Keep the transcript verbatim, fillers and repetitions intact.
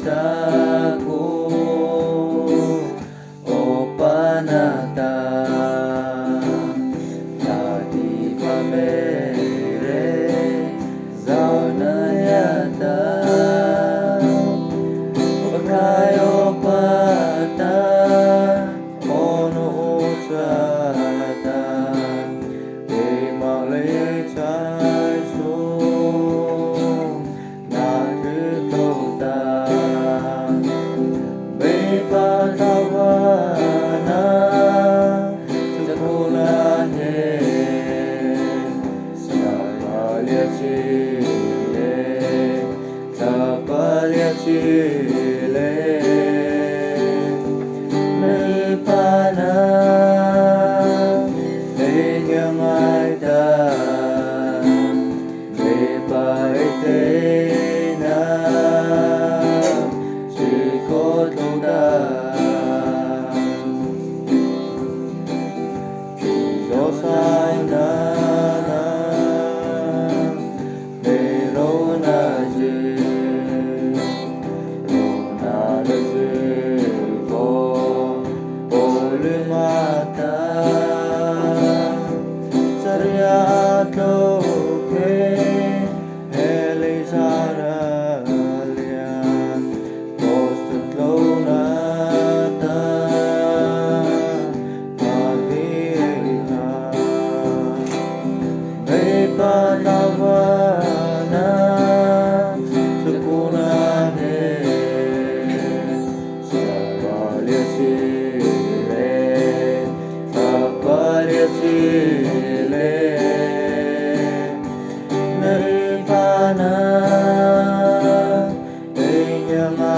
Sako o panata, tati pamere zauna yata, pakayo pata ono utrata, e male chai so. Natu tota bei patawana, sakuna he sapalia chile, sapalia chile. Bei pana, bei nyangaita, bei paitena, sikotoka. Josana, pero naji, pero naji, bo, polimata, sariato ke, Eli saralia, postutlonata, mahita, bei patawana, sakuna he, sapalia chile, sapalia chile. Bei pana, bei nyama